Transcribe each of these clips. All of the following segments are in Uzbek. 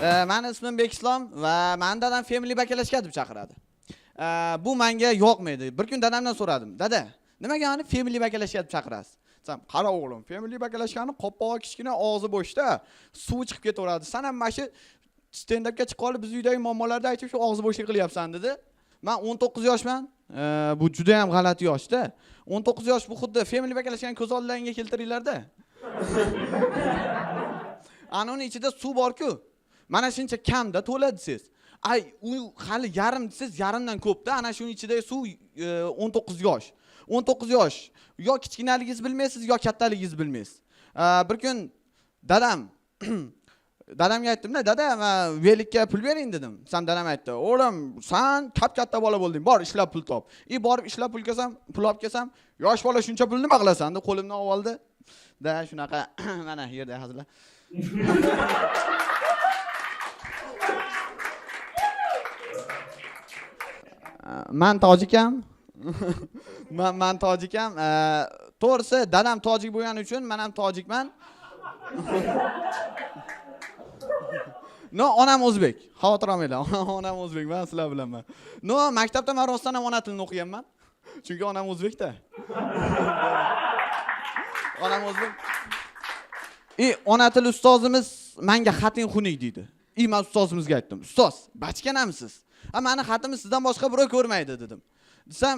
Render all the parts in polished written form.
Mani ismim Bekislom va mani dadam Family bakalashka deb chaqiradi. Bu menga yoqmaydi. Bir kun dadamdan so'radim. Dada, nimaga mani Family bakalashka deb chaqirasiz? Desam, qara o'g'lim, Family bakalashkani qopqog'i kichkina, og'zi bo'shda, suvi chiqib ketaveradi. San ham mana shu stand-upga chiqib qolib, biz uydagi muammolarni aytib shu og'zi bo'shlik qilyapsan dedi. Men 19 yoshman. Bu juda ham g'alati yoshda. 19 yosh bu xuddi Family bakalashkani ko'z oldlaringga keltiringlarda. Ana uni ichida suv bor-ku. Mana shuncha kamda to'la desangiz. Ay, u hali yarim desangiz, yarimdan ko'pda. Ana shuning ichidagi suv 19 yosh. 19 yosh. Yo kichkinaligingizni bilmaysiz, yo kattaligingizni bilmaysiz. Bir kun dadamga aytdim-da, dada, men velikka pul bering dedim. Sam dadam aytdi, o'g'lim, san kap-katta bola bo'lding, bor ishlab pul top. I borib ishlab pul kelsam, pul olib kelsam, yosh bola shuncha pulni nima qilasan deb qo'limdan oldi. Da shunaqa mana yerda hazillar. Man tojikam. Man tojikam. To'g'risi dadam tojik bo'lgani uchun men ham tojikman. No, onam o'zbek. Xavotir olmanglar. Onam o'zbek, men sizlar bilanman. No, maktabda men rostdan ham ona tilini o'qiganman. Chunki onam o'zbekda. Onam o'zbek. I ona tili ustozimiz menga xating xunuk deydi. I men ustozimizga aytdim. Ustoz, bachkanamisiz? Ha, meni xatimni sizdan boshqa birov ko'rmaydi dedim. Desam,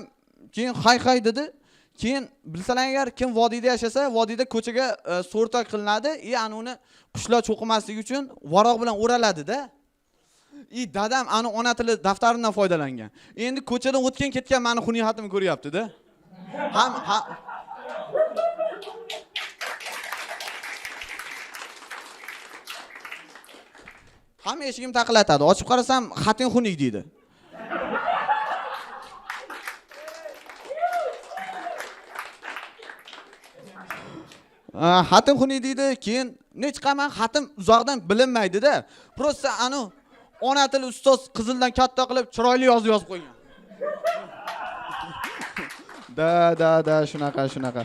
keyin hay hay dedi. Keyin bilsalar agar kim vodiyda yashasa, vodiyda ko'chaga so'rtak qilinadi, i ana uni qushlar cho'qimasligi uchun varoq bilan o'raladi-da. I dadam ana ona tili daftaridan foydalangan. Endi ko'chadan o'tgan ketgan meni xunuk xatimni ko'ryapti-da. Ham ha Hamma eshigim taqillatadi. Ochib qarasam, xating xunuk deydi. Xatim xunuk deydi, keyin ne chiqaman, xatim uzoqdan bilinmaydi-da. Prosta anu ona tili ustoz qizildan katta qilib chiroyli yozib yozib qo'ygan. Da da da shunaqa shunaqa.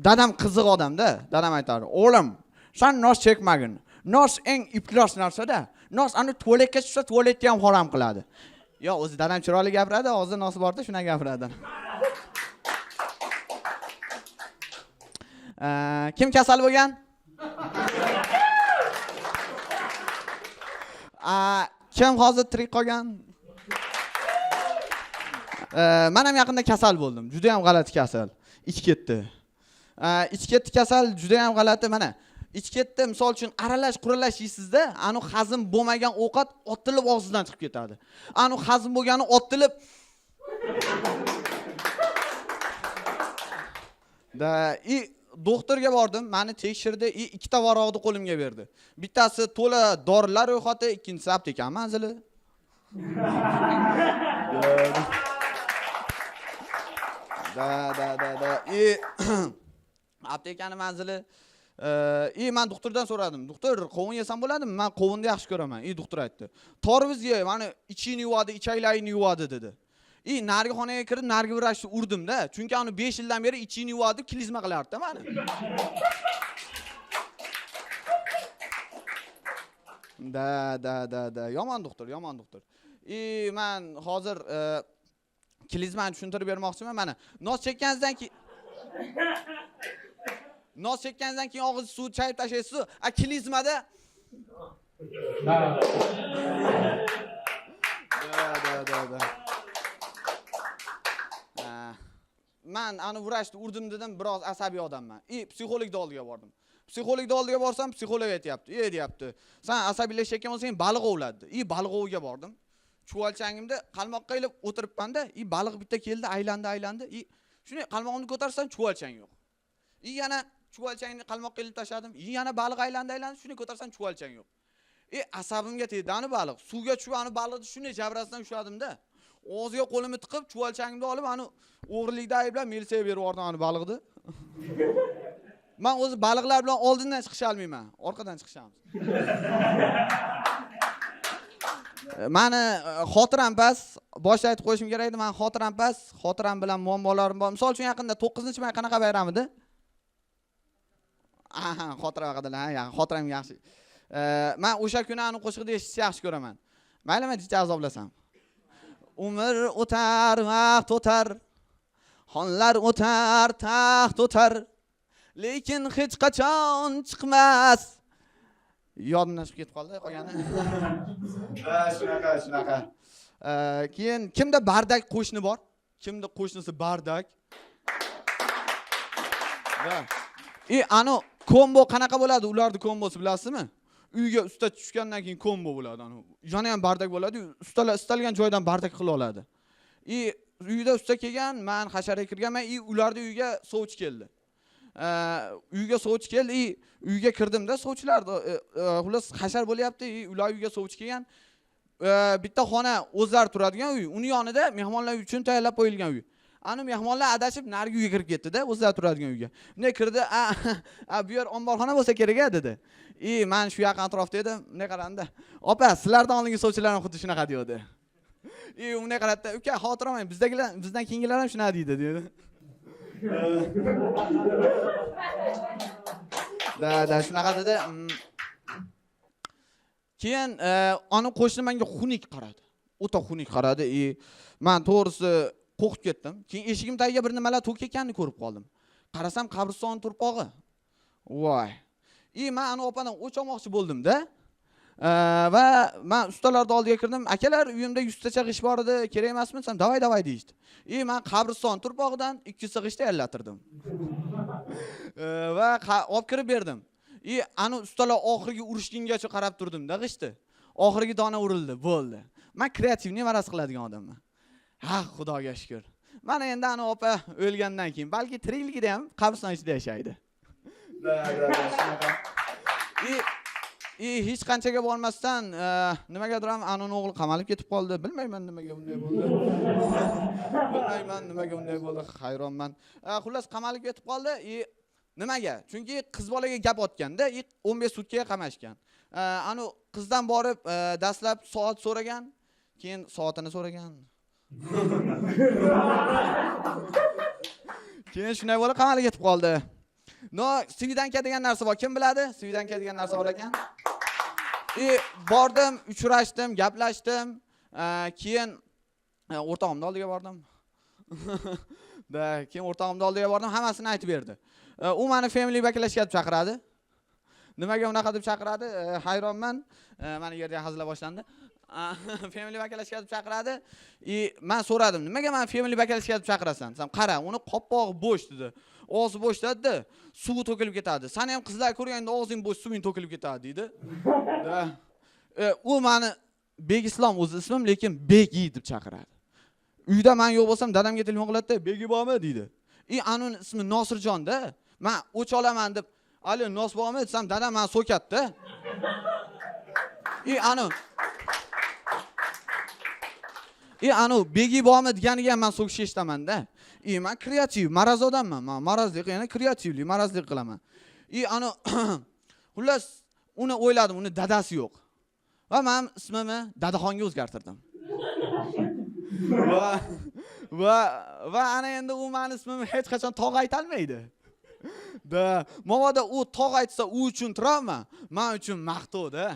Dadam qiziq odam-da. Dadam aytardi, "O'g'lim, san nos chekmagin. Nos eng iflos narsa-da. Nos ani tualetga tushsa, tualetni ham harom qiladi." Yo, o'zi dadam chiroyli gapiradi, og'zida nos borda shuna gapiradi. Kim kasal bo'lgan? Kim hozir tirik qolgan? Men ham yaqinda kasal bo'ldim. Juda ham g'alati kasal. Ich ketdi. Ich ketdi kasal juda ham g'alati mana. Ich ketdi, misol uchun aralash quralash yeysizda, anu hazm bo'lmagan ovqat otilib og'zingizdan chiqib ketadi. Anu hazm bo'lgani otilib da i doktorga bordim, meni tekshirdi, i ikkita varog'ni qo'limga berdi. Bittasi to'la dorilar ro'yxati, ikkinchisi apteka manzili. Da da da da i aptekani manzili. I men doktordan so'radim. Doktor, qovun yesam bo'ladimi? Men qovunni yaxshi ko'raman. I doktor aytdi. Torbiz ye, mani ichingni yuvadi, ichaklaringni yuvadi dedi. I narigi xonaga kirib, narigi vrachni urdim-da. Chunki uni 5 yildan beri ichingni yuvadi deb klizma qilardi-da mani. Da da da da yomon doktor, yomon doktor. I men hozir klizmani tushuntirib bermoqchiman. Mana nos chekkaningizdan keyin nos chekkaningizdan keyin og'iz suv chayib tashlaysiz, a klizmada da da da da. Man ani vrachni urdim dedim, biroz asabiy odamman. I psixologni oldiga bordim. Psixologni oldiga borsam, psixolog aytayapti, "Ey" deyapti. San asabiylashayotgan bo'lsang, baliq ovladi. I baliq oviga bordim. Chuvalchangimda qalmoqqa ilib o'tiribman-da, i baliq bitta keldi, aylandi, aylandi. I shuni qalmog'imni ko'tarsam, chuvalchang yo'q. I yana chuvalchangni qalmoqqa ilib tashladim. I yana baliq aylandi, aylandi, shuni ko'tarsam chuvalchang yo'q. I asabimga tegdi ani baliq. Suvga tushib ani baliqni shunday jabrasidan ushladim-da. Og'ziga qo'limni tiqib, chuvalchangimni olib, ani o'g'rilikda ayblab militsiyaga berib yubordim ani baliqni. Men o'zi baliqlar bilan oldindan chiqisha olmayman, orqadan chiqishamiz. Mani xotiram past, boshda aytib qo'yishim kerak edi, mani xotiram past, xotiram bilan muammolarim bor. Misol uchun yaqinda 9-may qanaqa bayram edi? Aha, xotira haqida, ha, xotiram yaxshi. Man o'sha kuni ani qo'shiqni eshitishni yaxshi ko'raman. Mayli, men jicha azoblasam. Umr o'tar, vaqt o'tar, xonlar o'tar, taxt o'tar, lekin hech qachon chiqmas. Yodimdan chiqib ketib qoldi qolgani. Ha, shunaqa, shunaqa. Keyin kimda bardak qo'shni bor? Kimda qo'shnisi bardak? Va ani kombo qanaqa bo'ladi? Ularning kombosi bilasizmi? Uyga usta tushgandan keyin kombo bo'ladi. Ani yana ham bardak bo'ladi. Ustalar istalgan joydan bardak qila oladi. Uyda usta kelgan, men hasharga kirganman, ularning uyiga sovchi keldi. Uyga sovchi keldi, uyga kirdimda sovchilar, xullas hashar bo'lyapti, ular uyga sovchi kelgan. Bitta xona o'zlari turadigan uy, uni yonida mehmonlar uchun tayyorlab qo'yilgan uy. Ani mehmonlar adashib narigi uyga kirib ketdi-da, o'zlari turadigan uyga. Bunday kirdi, a bu yer omborxona bo'lsa kerak a dedi. Men shu yaqin atrofda edim, bunday qaranda, opa, sizlardan oldingi sovchilar ham xuddi shunaqa deydi. Unday qaradida, uka, xavotir olmang, bizdagilar, bizdan keyingilar ham shunaqa deydi dedi. Da, shunaqa dedi. Keyin ani qo'shni menga xunuk qaradi. O'ta xunuk qaradi. Men to'g'risi qo'rqib ketdim. Keyin eshigim tagiga bir nimalar to'kayotganini ko'rib qoldim. Qarasam qabriston turpog'i. Voy. Men ani opadan o'ch olmoqchi bo'ldim-da. Va men ustalarning oldiga kirdim. Akalar, uyimda 100 tacha g'ish bor edi, kerak emasmi desam, davay davay deyishdi. Men qabriston turpog'idan 200 ta g'ish tayyorlatirdim. Va olib kirib berdim. Ani ustalar oxirgi urishgungacha qarab turdim-da g'ishni. Oxirgi dona urildi, bo'ldi. Men kreativni maraz qiladigan odamman. Ha, Xudoga shukr. Mana endi ani opa o'lgandan keyin balki tirikligida ham qabriston ichida yashaydi. Da, shunaqa. Hech qanchaga bormasdan nimagadir ham anuni o'g'li qamalib ketib qoldi. Bilmayman nimaga bunday bo'ldi. Bilmayman nimaga unday bo'ldi, hayronman. Xullas qamalib ketib qoldi. Nimaga? Chunki qiz bolaga gap otganda 15 sutkaga qamashgan. Anu qizdan borib dastlab soat so'ragan, keyin soatini so'ragan. Keyin shunday bo'lib qamalib ketib qoldi. No, svidanka degan narsa bor. Kim biladi? Svidanka degan narsa bor ekan. Bordim, uchrashdim, gaplashdim. Keyin o'rtog'imning oldiga bordim. Da, keyin o'rtog'imning oldiga bordim, hammasini aytib berdi. U meni family baklashga deb chaqiradi. Nimaga unaqa deb chaqiradi? Hayronman. Mana yerda hazillar boshlandi. Family baklashga deb chaqiradi. Men so'radim, nimaga meni family baklashga deb chaqirasan? Desam, qara, uni qopqog'i bo'sh dedi. Og'zi bo'sh dedi, suvi to'kilib ketadi. Seni ham qizlar ko'rganda og'zing bo'sh, suving to'kilib ketadi deydi. Da. U meni Begislom o'zi ismim, lekin Begi deb chaqiradi. Uyda men yo'q bo'lsam dadamga telefon qiladi-da, Begi bormi deydi. Anuni ismi Nosirjon-da. Men o'ch olaman deb, "Ali, nos bormi?" desam, dadam meni so'katdi. Anu Begi bormi deganiga ham men so'kish eshitaman-da. Men kreativ, maraz odamman. Men marazlik, ya'ni kreativlik, marazlik qilaman. Anu xullas uni o'yladim, uni dadasi yo'q. Va men ismimni Dadaxonga o'zgartirdim. Va ana endi u meni ismimni hech qachon tog' ayta olmaydi. Da, mabodo u tog' aytsa u uchun travma, men uchun maqtov-da.